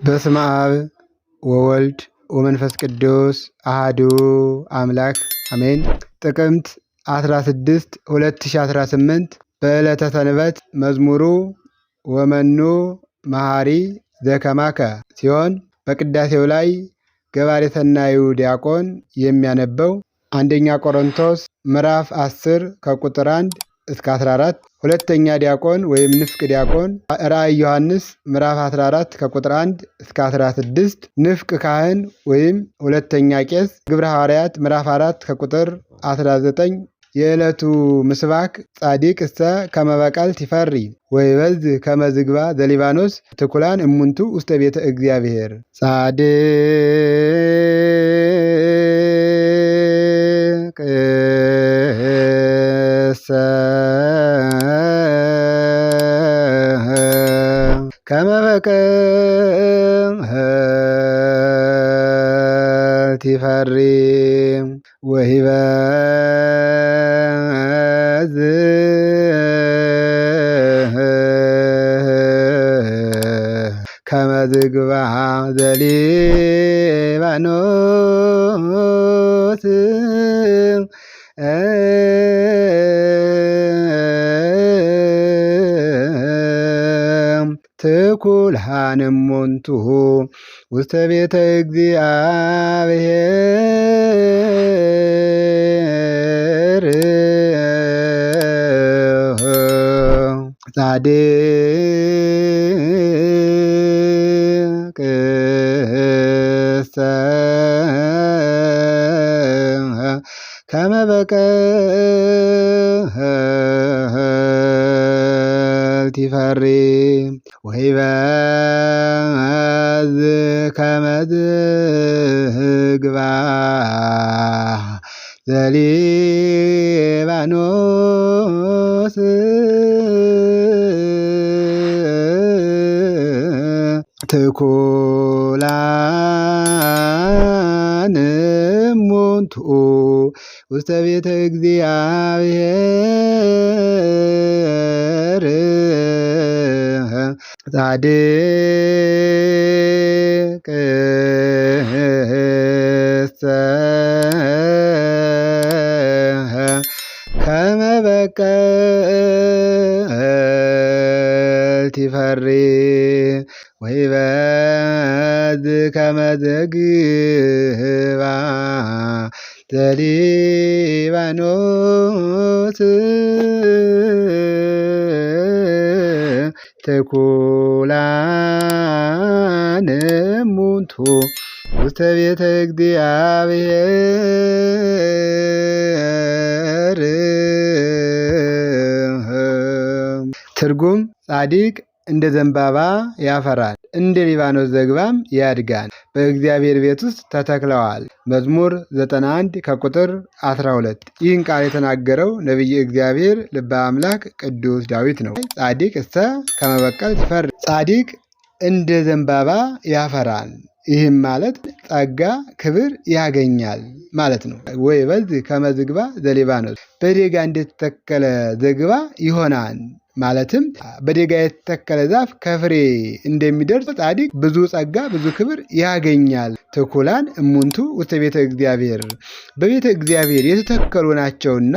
በስመ አብ ወወልድ ወመንፈስ ቅዱስ አሃዱ አምላክ አሜን። ጥቅምት 16 2018 በዕለተ ሰንበት መዝሙሩ ወመኑ መሐሪ ዘከማከ ሲሆን በቅዳሴው ላይ ገባሬ ሰናዩ ዲያቆን የሚያነበው አንደኛ ቆሮንቶስ ምዕራፍ 10 ከቁጥር 1 እስከ 14፣ ሁለተኛ ዲያቆን ወይም ንፍቅ ዲያቆን ራእይ ዮሐንስ ምዕራፍ 14 ከቁጥር 1 እስከ 16፣ ንፍቅ ካህን ወይም ሁለተኛ ቄስ ግብረ ሐዋርያት ምዕራፍ 4 ከቁጥር 19። የዕለቱ ምስባክ ጻዲቅ እሰ ከመ በቀልት ይፈሪ ወይበዝ ከመ ዝግባ ዘሊባኖስ ትኩላን እሙንቱ ውስተ ቤተ እግዚአብሔር። ጻድቅ እሰ ከመ በቀልት ይፈሪ ወይበዝ ከመ ዝግባ ዘሊባኖስ ትኩልሃን እሙንቱ ውስተ ቤተ እግዚአብሔር። ጻድቅ እሰ ከመ በቀልት ይፈሪ ወይበዝ ከመ ዝግባ ዘሊባኖስ ትኩላን እሙንቱ ውስተ ቤተ እግዚአብሔር። ጻድቅ እሰ ከመ በቀልት ይፈሪ ወይበዝ ከመ ዝግባ ዘሊባኖስ ትኩላን እሙንቱ ውስተ ቤተ እግዚአብሔር። ትርጉም ጻድቅ እንደ ዘንባባ ያፈራል፣ እንደ ሊባኖስ ዘግባም ያድጋል። በእግዚአብሔር ቤት ውስጥ ተተክለዋል። መዝሙር 91 ከቁጥር 12። ይህን ቃል የተናገረው ነቢየ እግዚአብሔር ልበ አምላክ ቅዱስ ዳዊት ነው። ጻድቅ እሰ ከመ በቀልት ይፈሪ፣ ጻድቅ እንደ ዘንባባ ያፈራል። ይህም ማለት ጸጋ ክብር ያገኛል ማለት ነው። ወይ በዝ ከመ ዝግባ ዘሊባኖስ፣ በደጋ እንደተተከለ ዝግባ ይሆናል። ማለትም በደጋ የተተከለ ዛፍ ከፍሬ እንደሚደርስ ጻድቅ ብዙ ጸጋ ብዙ ክብር ያገኛል። ትኩላን እሙንቱ ውስተ ቤተ እግዚአብሔር፣ በቤተ እግዚአብሔር የተተከሉ ናቸውና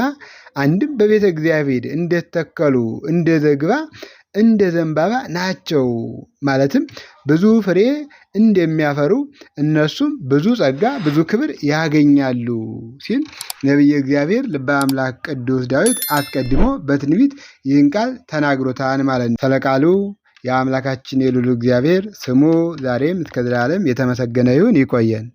አንድም በቤተ እግዚአብሔር እንደተተከሉ እንደ ዝግባ እንደ ዘንባባ ናቸው። ማለትም ብዙ ፍሬ እንደሚያፈሩ እነሱም ብዙ ጸጋ ብዙ ክብር ያገኛሉ ሲል ነቢየ እግዚአብሔር ልበ አምላክ ቅዱስ ዳዊት አስቀድሞ በትንቢት ይህን ቃል ተናግሮታል ማለት ነው። ስለ ቃሉ የአምላካችን የልዑል እግዚአብሔር ስሙ ዛሬም እስከ ዘላለም የተመሰገነ ይሁን። ይቆየን።